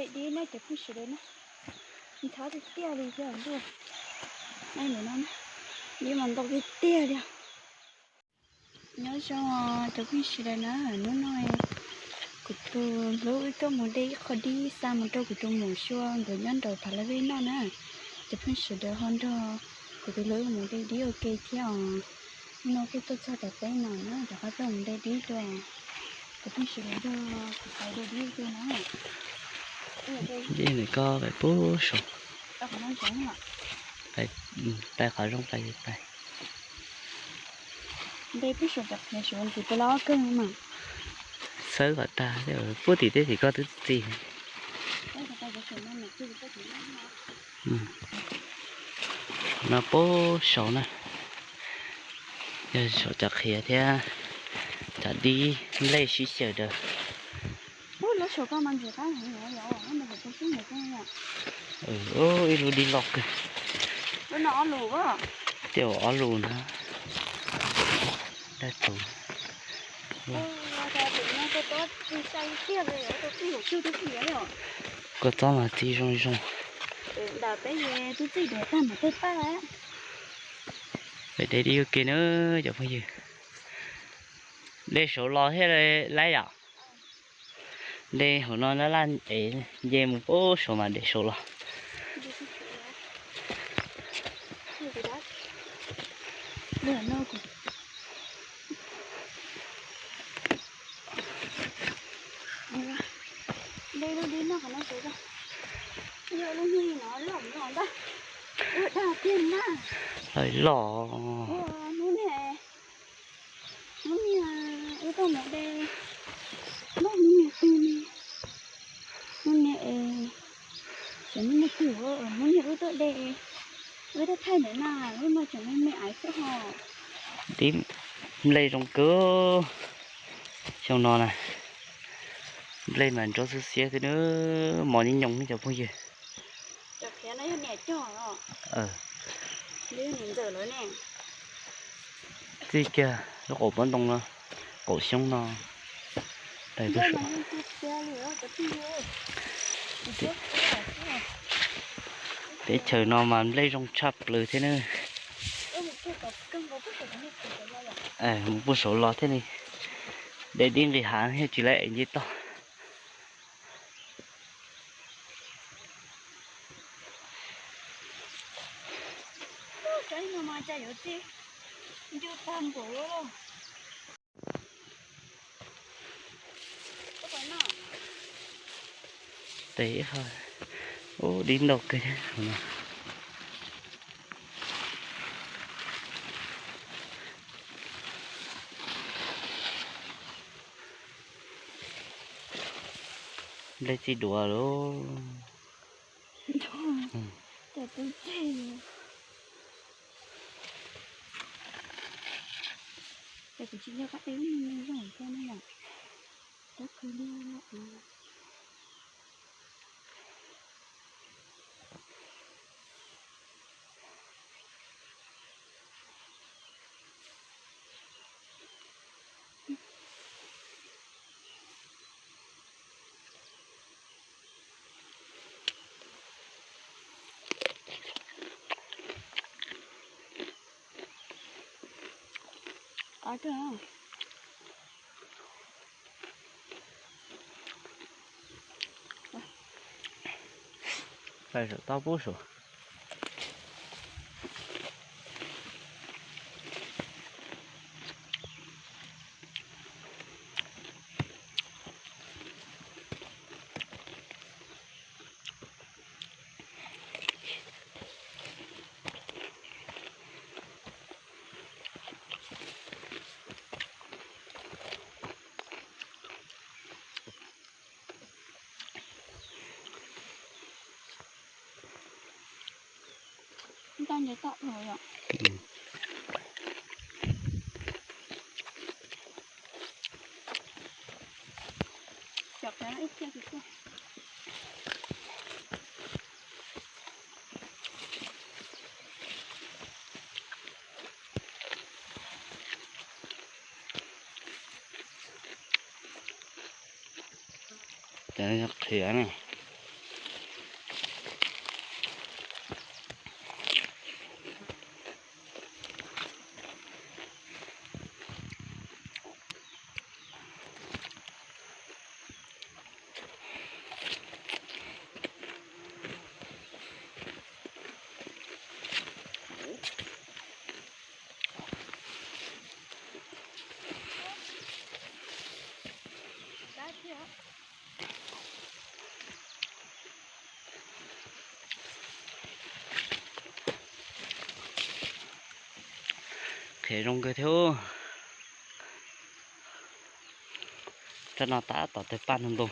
Dib na cov phooj ywg na, ntxhab tiag tiag li thiab ntuj. Dib mas ntau tiag tiag li. Nyob zoo cov phooj ywg na, hnub no kuv tus hlub wb tuaj mus de ib qho dib xa mus rau kuv tus muam Sua nkawd nyob nraum Phav Laj Vej noj na. Cov phooj ywg sawv daws ho nrog kuv tus hlub wb mus de dib ua ke thiab os. Hnub no kuj tuaj txog tom teb no na, rov qab tuaj mus de dib dua. Cov phooj ywg sawv daws nrog kuv de dib ua ke na. Dib nws ko pais puag saud. Pais qhov zoo pais pais. Npe peb suav cov qhiav suav ntxiv puas loj kawg mas. Xawb kom tag, puag tim teb tim ko twb txi. No puag saud na, yog saum cov qhiav thiab cov dib nplej sib xyaw ntawd. Ib lub dib loj kawg. Tej zaum ob lus na. Dab tug. Kua txob mas txi zoo zoo. Peb de dib ua ke na cov phooj ywg. De saud los thiaj laiv yom. De hauv no laj laj es nce mus puag saud mas de saud los. Lawv loj. Hnub niag wb tuaj mus de, hnub niag twg ne? Hnub niag, xyov hnub niag twg, hnub niag wb tuaj de, wb tuaj thaij ntawd na, wb no tseem me me aiv xwb ho. Dib nplej zoo kawg. Xyoo no na, nplej mas nrov xwb xiab thiab na, mos nyob nyoos cov phooj ywg. Txij kiag lub qaum pob ntoo no, qaum xyoob no, teb chaws no mas nplej zoo tshaj plaws thiab na. Mus puag saud los thiaj li de dib nqis hav thiaj tsis laiv ev nce toj. Tes ub dib ntau kawg thiab. Nplej txi duav lauj. Pais saum toj pub saum. Ntau nce toj dhau yom. Cov qhiav no ib txhia tsis tuaj. Cov qhiav ne. Ces zoo kawg thiab. Rau no tab tom tawg paj ntoo ntoo.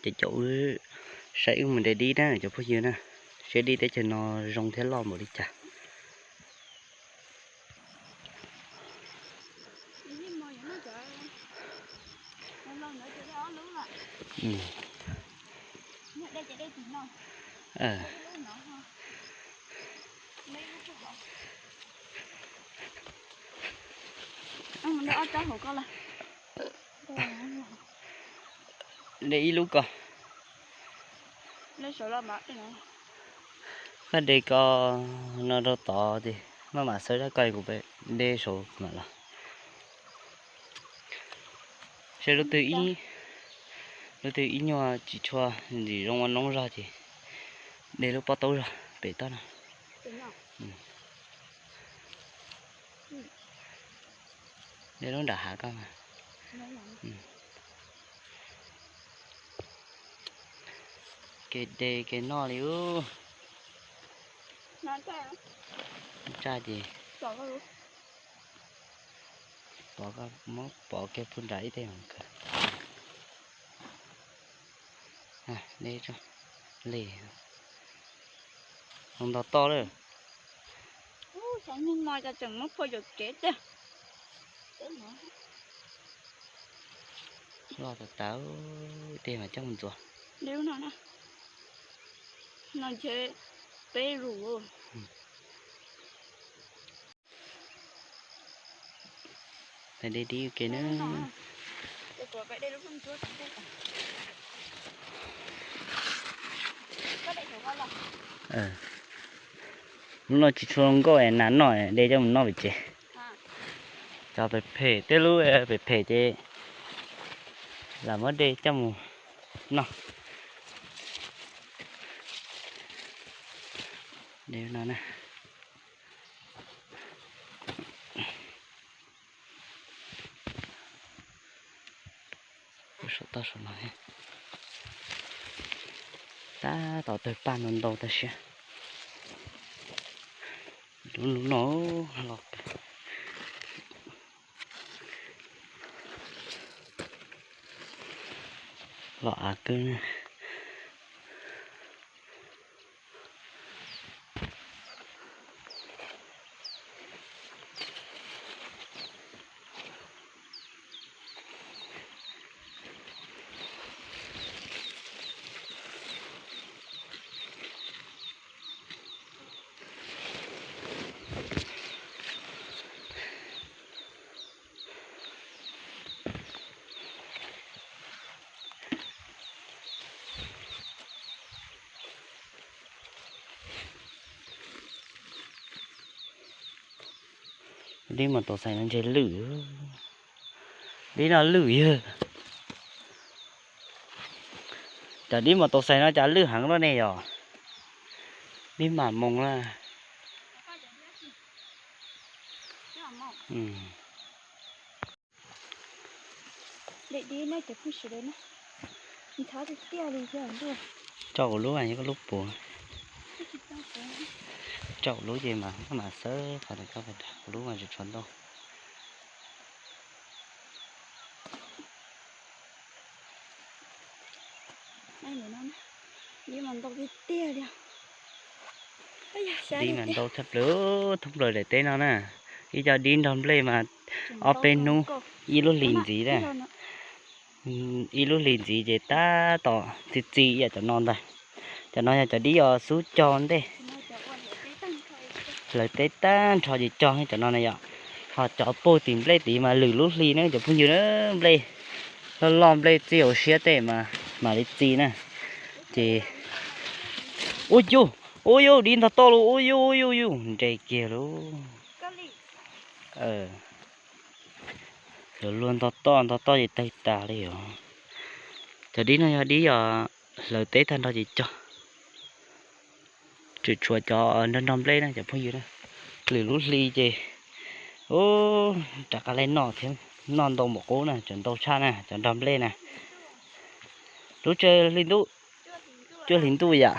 Ces caum wb saib wb mus de dib na cov phooj ywg na, seb dib teb chaws no zoo thiab loj npaum li cas. De ib lub ko. Koj de ko no rau tod ces maj mam xawb zaj ko, kuv de saud mam los. Seb lub twg ib nyuag tsis tshua ntxim zoo ua noob zog ces de lub pob taub zog pem toj no. De lub nram hav ko mas. Kev de kev noj li ub. Tsaj ces pov, muab pov kiag pug nram ib teg kawg. De, le, zoo ntau toj lawm. Xyov nyuag no cas tseem muab phua yuam kev tiag. Loj tas tas, tej mas coj mus ntxuav. No ntshe peb lus. Tab de dib ua ke na. Lub no tsis tshua nkauj es nas noj, de coj mus noj pem tsev. Cov phem phem, tej lub phem phem ces lam muab de coj mus noj. De no na. Saum toj saum no thiab. Tab tom tawg paj no ntau tag siab. Lub no los los av kawg. Dib mas tau xais no ntshe lwj, dib no lwj yawg. Cov dib mas tau xais no cas lwj heev luaj ne yom? Dib mam moos na. Tso kuv lub, yog koj lub puas. Tso kuv lub ces mas, mas xawb qhov ntawd, koj lub mas tsis tshua ntau. Dib mas ntau thoob plaws, thoob plaws daim teb no na. Ib co dib nrog nplej mas ob peb hnub ib lub hlis ntxiv na. Ib lub hlis ntxiv ces tab tom txi txiv ib yam cov no ntag. Cov no yog cov dib os xub cog ntej. Hlawv teb tag nrho ces cog cov no na yom. Ho cov puag tim nplej tid mas lwm lub hli na cov phooj ywg na, nplej loj loj nplej txij hauv siab tej mas mam li txi na. Ces ua cuj, ua yuj, dib ntog toj lauj, ua yuj ua yuj yuj, nres kiag lauj. Luag ntog toj ntog toj ces tawg tas li os. Cov dib no yog dib os hlawv teb tag nrho ces cog. Tseem tshuav cov nrog nrog nplej na cov phooj ywg na. Lwm lub hli ces Ub, rov qab los noj thiab, noj ntau npaum qub na, cov ntau tshaj na, cov nrog nplej na. Lub tsev hli ntuj, cuaj hli ntuj yam.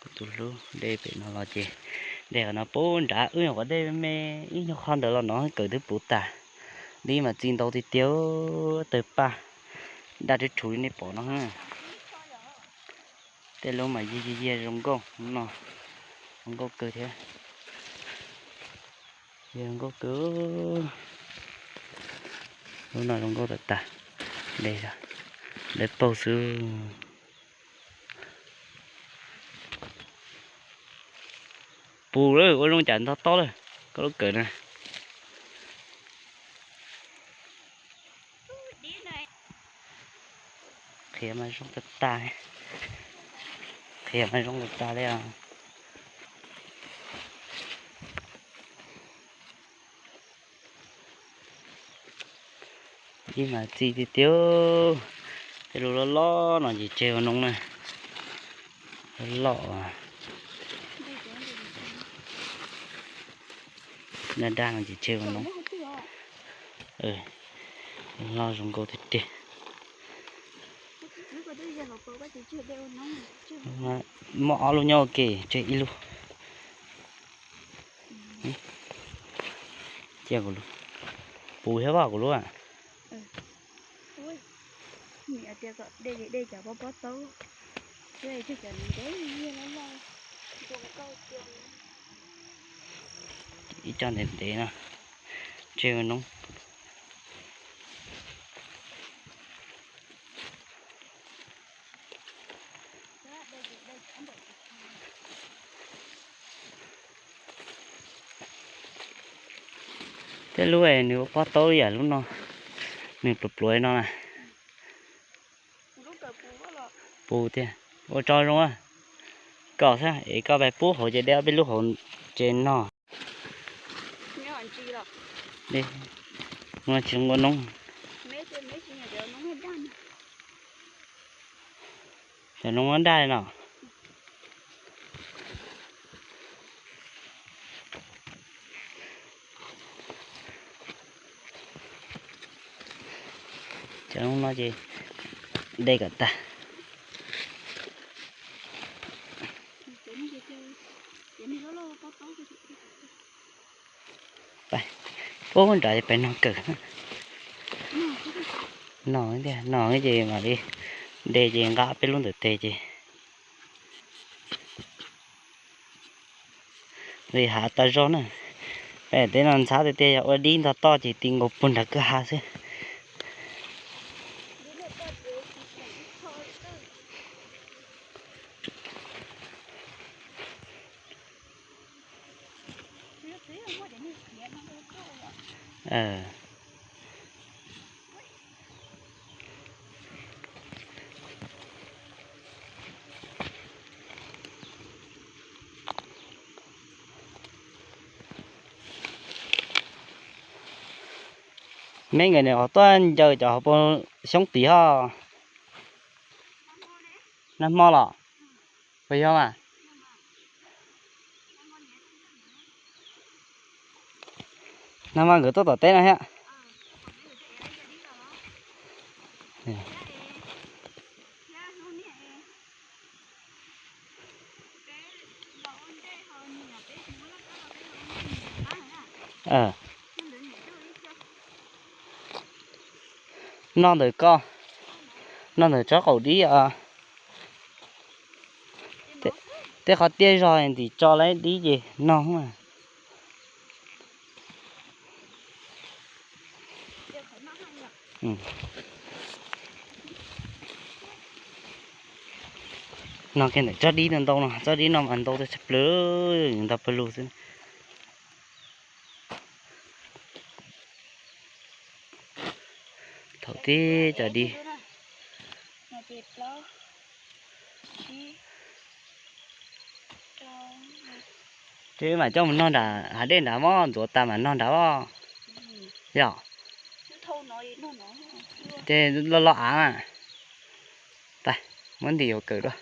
Kuv tus hlub, dej pem no los ces dej qhov no puv nrad, wb nyuam qhuav dej me me ib nyuag qho ntawd los no kawm twb puv tas. Dib mas txi ntau tiag tiag, tawg paj, daj rhuv rhuv li nej pom no. Tej lub mas yiag yiag yiag zoo nkauj no, zoo nkauj kawg thiab. Yiag zoo nkauj kawg. Lub no zoo nkauj tas tas. Dej, dawb paug xwb. Puv lawm, ua zoo cas ntog tob lawm koj lub kawm na. Qhia mas zoo tag tag, qhia mas zoo tag tag li os. Ib mas txi tiag tiag. Tej lub loj loj no ces tseg ua noob na. Loj loj, daj daj no ces tseg ua noob. Loj zoo nkauj tiag tiag. Muaj ob lub nyob ua ke, tseg ib lub. Cia kuv lub, puv thiab vaj kuv lub. Ib co ntev ntev no, tseg ua noob. Tej lub es nws ua pob taub yam lub no, nws pluav pluav no na. Puv tiag, ua tso zoo. Kom xwb es koj pais pub hauv ces de ob peb lub hauv tsev no. Tsis ua noob. Cov noob daj li no. Cov noob no ces de kom tag. Puag nrad pem no kawm. No, no ces mam li de ces nqa peb lub ntawm tes ces li hav tas zog na. Pem tej no ntxhab tiag tiag, yog ua dib ntog toj ces ti nkaus puag nrad kwj ha xwb. Meb nkawd nim qhov tuaj ncaws cov hauv paus xyoob tid ho. Nag hmo los? Puas yog mas? Nag hmo nkawd tuaj tom teb no thiab. No ntawm ko, no ntawm tsob qaum dib os. Tej qhov tiaj zog ntim tso lawm dib ces no. No kiag ntawm tsob dib no ntau no, tsob dib no mas ntau tshaj plaws, ntau pawg lug xwb. Thaum tib cov dib. Ces mam coj mus nog nram hav dej nrad mog, ntxuav tas mam nog nrad os. Yog. Ces loj loj av. Muab ntim yuav kawm dua.